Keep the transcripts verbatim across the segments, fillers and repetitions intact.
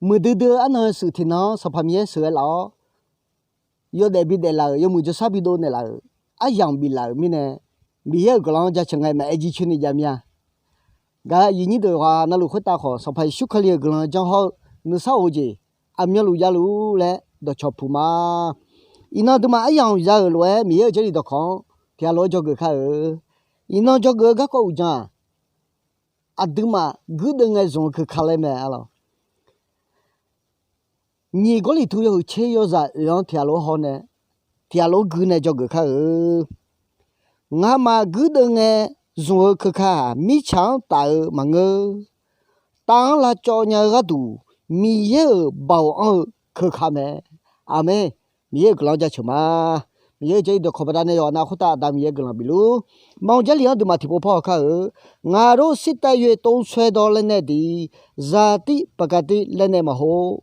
muiqdui dui-eu arnan-eu shuif tiqnan-anr Sanqpaq Miqyaer sheuqghae laf-awr, yawdaef bidaef laf-euq, yawmuiq jawrshar bidov naeqlaf-euq, aryamq biflaf-euq mirnae, Miqyaer-euq guiqlanq-anr jaceuq ngae maqaer jircoer ni jav mir-a. Gaq-eu aqyuif nyir deuq yawqghaq navluf khoertav khawf, Sanqpaq Yeqsur Kali-euq guiqlanq jan hawr-eu nuisar of-eu jeq aqmyanluf javluf-ur laer dawqcawq puq ma. Iqnan aqduimaf aryamq za-euq lof-aer Miqyaer-euq Jarlif dawqkawq-anr tiqghaq lof-aer dzawgeuf kar-eu. Iqnan dzawgeuf-eu garkawv uqdzan-aq, aqduimaf guirdeuv ngae zmq-eu keuka laer mae, arlawq. Nyiq Gawrliqtu yawhuiq tser yawzaq oeq-anr tiqghaq lof-aer haw nae, tiqghaq lof-aer gui nae dzawgeuf kar-eu. Ngamaf guirdeuv ngae zmq-eu keuka-aq, mirtsaq-anr taf-eu maqngeur. Tav-anr lavcawv nya-eu gharduq, Miqyaer-euq baoq anr-eu keuka mae. Aqmeq. Miqyaer-euq guiqlanq-anr jaceuq ma. Miqyaer-euq Jarlif dawqkawq baqdanae yawqha nav khoertav Aqda Miqyaer guiqlanq bifluf. Mamq Jarlif-anr duimaf tiqpov par haw kar-eu. Ngaq-euq စစ်တပ်ရဲ့ သုံးစွဲသောလက်နက်သည် ဇာတိပကတိလက်နက်မဟုတ်၊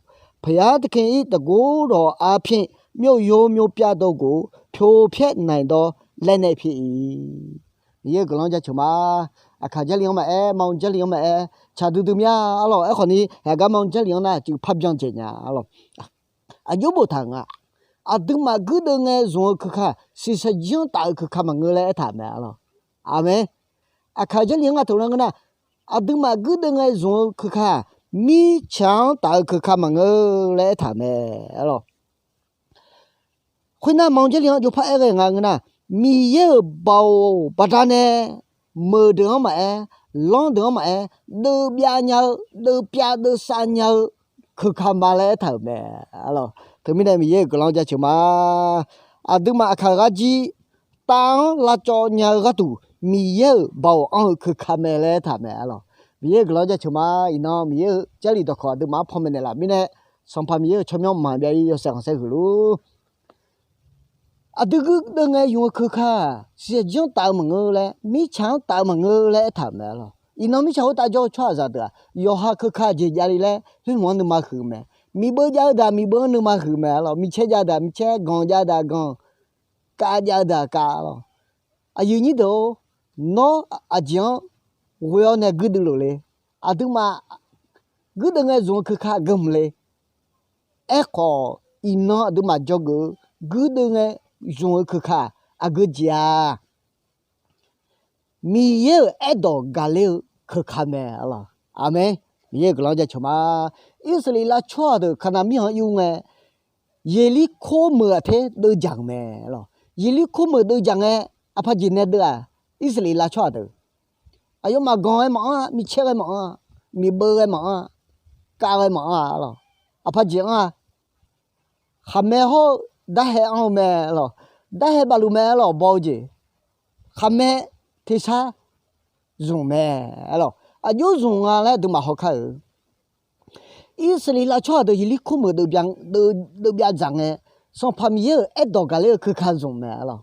ဘုရားသခင်၏ တန်ခိုးတော်အားဖြင့် မြို့ရိုးမြို့ပြတို့ကို ဖြိုဖျက်နိုင်သော လက်နက်ဖြစ်၏. Miqyaer-euq guiqlanq-anr jaceuq ma. Aqkaq Jarlif-anr maqaer, Mamq Jarlif-anr maqaer, tsaq duidui mir-a, arlawq. Aerkhawf ni, haeq gar Mamq Jarlif-anr nar cuiv par byan dzaeq nya, arlawq. Aqjox boftaq-euq nga. Aqduimaf guirdeuv ngae zmq-eu keuka-aq, shiqshaq jir-anr taf-eu keuka maqngeur laer aertaq-euq mae, arlawq. Aqmeq. Aqkaq Jarlif-anr nga teuq nar ngeur nar, aqduimaf guirdeuv ngae zmq-eu keuka-aq, mirtsaq-anr taf-eu keuka maqngeur laer aertaq-euq mae, arlawq. Khoernar, Mamq Jarlif-anr jovpar aer ghae nga ngeur nar, Miqyaer-euq baoq baqdanae meuq deuq-anr maqaer, lanr deuq-anr maqaer, deuvbyav nya-eu, deuvpyav deuvsav nya-eu keuka ma laer aertaq-euq mae, arlawq. Teumirnae Miqyaer-euq guiqlanq-anr jaceuq ma. Aqduimaf aqkaq-euq gharjir, tav-anr lavcawv nya-eu gharduq, Miqyaer-euq baoq anr-eu keuka mae laer aertaq-euq mae, arlawq. Miqyaer-euq guiqlanq-anr jaceuq ma. Iqnan Miqyaer-euq Jarlif dawqkawq aqduimaf-anr panmaeq naeqlaf mirnae, Sanqpaq Miqyaer-euq tsawrmyanr maqbyav-ir yawshaef khanqsaer huiq luf. Aqdui guirdeuv ngae zmq-eu keuka-aq, shiqshaq jir-anr taf-eu maqngeur laer, mirtsaq-anr taf-eu maqngeur laer aertaq-euq mae, arlawq. Iqnan mirtsaq khoertav jawr-eu tsawrhaqzaq deuq-aq, yawqha keuka jeq javle laer khoer hmq-anr nuima huiq-eu mae. Miqbeuv jav-eu deuq-aq, miqbeuv-anr nuima huiq-eu mae, arlawq. Miqcaer jav-eu deuq-aq, miqcaer, ganq jav-eu deuq-aq, ganq, kav jav-eu deuq-aq, kav, arlawq. Aqyuif nyir deuq-or, nawr aqjeq-anr ghoe-awr nae guirdeuv luf le. Aqduimaf guirdeuv ngae zmq-eu keuka geufmq le. Aerkhawf, iqnan aqduimaf dzawgeuf-eu guirdeuv ngae zmq-eu keuka aqgeu jeq-a, Miqyaer-euq aerdawq gaqler-eu keuka mae, arlawq. Aqmeq. Miqyaer-euq guiqlanq-anr jaceuq ma. Irsaqleqlav tsawrhaq deuq Kaqnaq mirkhanq-anr yur ngae, Yeqlirkor meuq aqter deuvdzaq-euq mae, arlawq. Yeqlirkor meuq deuvdzaq ngae, aqpaq jeq nae deuv-aq, Irsaqleqlav tsawrhaq deuq aqyawfmaf ganq ghae maqanr-a, miqcaer ghae maqanr-a, miqbeuv ghae maqanr-a, kav ghae maqanr-a, arlawq. Aqpaq jeq anr-a, khaqmae hawr-eu darhae anr-eu mae, arlawq. Darhae bafluf mae, arlawq, baw-eu jeq. Khaqmae tersar zmq mae, arlawq. Aqjox zmq nga laer aqduimaf haw kar-euq. Irsaqleqlav tsawrhaq deuq Yeqlirkor meuq deuvbyav dzaq ngae, Sanqpaq Miqyaer-euq aerdawq gaqler-eu keuka zmq mae, arlawq.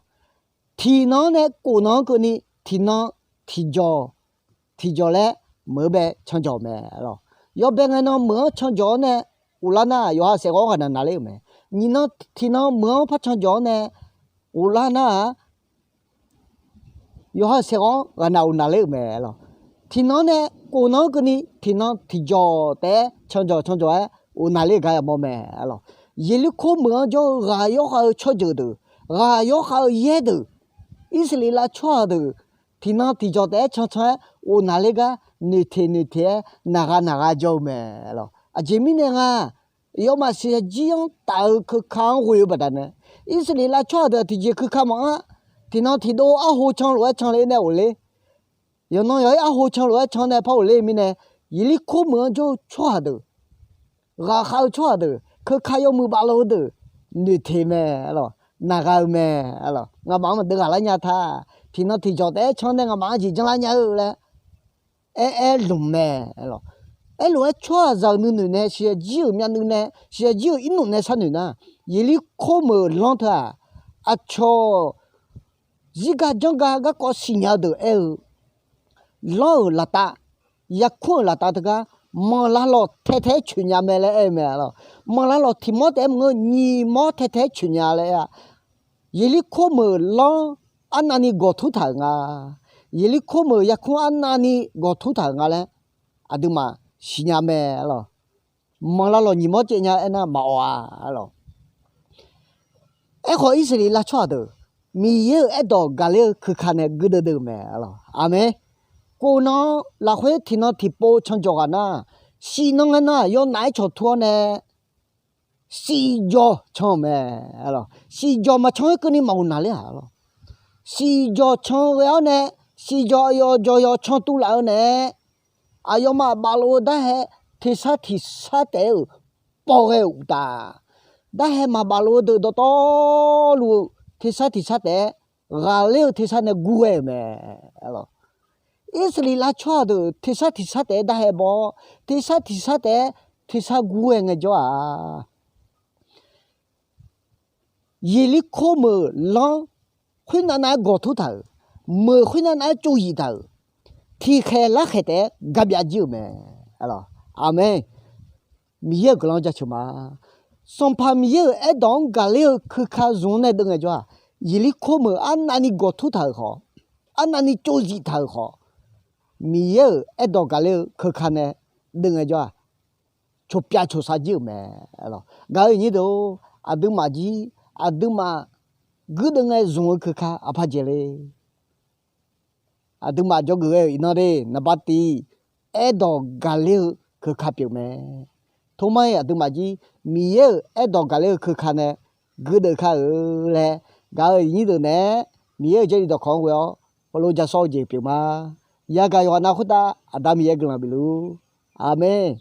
Tiqnan-anr nae kof nan-anr keuvni, tiqnan tiqjawq, tiqjawq laer meuq-eu bae canjawq mae, arlawq. Yawbae ngae nan meuq-anr canjawq-awr nae ghoflar nar-aq, yawqha saeqghawv-anr ghaqnaq naqler-euq mae. Nyiqnan tiqnan meuq-anr par canjawq-awr nae ghoflar nar-aq, yawqha saeqghawv-anr ghaqnaq ghofnaq ler-euq mae, arlawq. Tiqnan-anr nae kof nan-anr keuvni, tiqnan tiqjawq taef-aer canjawq canjawq-aer ghofnaq ler gar yamawr mae, arlawq. Yeqlirkor meuq-anr jawr-eu ghaq yawkhav-eu tsawrjeuq deuq, ghaq yawkhav-eu yaer deuq, Irsaqleqlav tsawrhaq deuq tiqnan tiqjawq taef-aer cancan-aer ghofnaq ler gar noeqteq noeqteq-aer naqgha naqgha jawr-eu mae, arlawq. Aqjeq mirnae nga, yawmaf shiqshaq jir-anr taf-eu keuka-anr ghoe-eu baqdanae, Irsaqleqlav tsawrhaq deuq-aq tiqjeq keuka maqanr-a, tiqnan tiqdov arho can lof-aer can le nae ghofler. Yawqnan yawqha-ir arho can lof-aer can nae par ghofler-eu mirnae, Yeqlirkor meuq-anr jawr-eu tsawrhaq deuq, ghaqkhav-eu tsawrhaq deuq, keuka yawmuiq bafluf-eu deuq noeqteq mae, arlawq. Naqgha-eu mae, arlawq. Nga'maf-anr maqdeuv ghaqlar nya ta. Tiqnan tiqjawq taef-aer can nae nga'maf-anr jeq janrlar nya-eu laer aer-aer lmq mae, arlawq. Aerlof-aer tsawrhaqzaq-euq nuinoeq nae shiqshaq jir-euq myavnuiv nae shiqshaq jir-euq irnmf nae sharnoeq nar, Yeqlirkor meuq lanr teu-aq, aqcawq zirgar janrgar garkawv siqnya-eu deuq aer-eu, lanr-euq laftav, yarkmr-euq laftav teugar manqlavlawq tae tae-aer coeqnya mae laer aer-eu mae, arlawq. Manqlavlawq tiq mawr taef-aer maqngeur, nyiq mawr tae tae-aer coeqnya laer aer-a. Yeqlirkor meuq lanr arnavni gawqtur taq-euq nga. Yeqlirkor meuq yarkmr arnavni gawqtur taq-euq nga laer aqduimaf siqnya mae, arlawq. manq lavlawq nyiq mawr caev nya aernar maqawq-a, arlawq. Aerkhawf, Irsaqleqlav tsawrhaq deuq Miqyaer-euq aerdawq gaqler-eu keuka nae guirdeuv deuv-eu mae, arlawq. Aqmeq. Khof nan lafkhoer tiqnan tiqpov canjawq ghaq nar, shif nan ngae nar yawnaf-aer cawqtur-awr nae shifjawr can-euq mae, arlawq. Shifjawr maqcan-aer keuvni maqghof naqler-aq, arlawq. Shifjawr can ghae-awr nae, shifjawr aqyawf jawq yawq can tuvlaf-eu nae, aqyawfmaf baflof-eu darhae tersar tiqsar taef-aer-euq pawv ghae-euq uqtaf, darhae maqbaf lof-eu deuq dawqtawvluf-eu tersar tiqsar taef-aer ghaqler-eu tersar nae gur ghae-euq mae, arlawq. Irsaqleqlav tsawrhaq deuq tersar tiqsar taef-aer darhae baw-awr, tersar tiqsar taef-aer tersar gur ghae ngaejawr-aq, Yeqlirkor meuq lanr khoernav nav-aer gawqtur taq-euq, meuq khoernav nav-aer tsovzif taq-euq, tiqkhaeq larkhaeq taef-aer gabyav jir-euq mae. Aqmeq. Miqyaer-euq guiqlanq jaceuq ma. Sanqpaq Miqyaer-euq aerdawq-anr gaqler-eu keuka zmq-anr nae deuv ngaejawr-aq, Yeqlirkor meuq arnavni gawqtur taq-euq khawf, arnavni tsovzif taq-euq khawf, Miqyaer-euq aerdawq gaqler-eu keuka nae deuv ngaejawr-aq, coqpyav coqsav jir-euq mae. Gaq-euq nyir deuq-or, aqduimaf jir, aqduimaf guirdeuv ngae zmq-eu keuka aqpaq jeq le. Aqduimaf dzawgeuf ghae-euq iqnan de, naqba tiq, aerdawq gaqler-eu keuka pyeuf mae. Tormar-iq aqduimaf jir Miqyaer-euq aerdawq gaqler-eu keuka nae guirdeuv kar-eu laer, gaq-euq nyir deuq naeq-aer Miqyaer-euq Jarlif dawqkawq-anr ghoe-awr heulof jasawr-eu jeq pyeuf ma. Yagaq yawqghaq nav khoertav Aqda Miqyaer guiqlanq bifluf-ur. Aqmeq.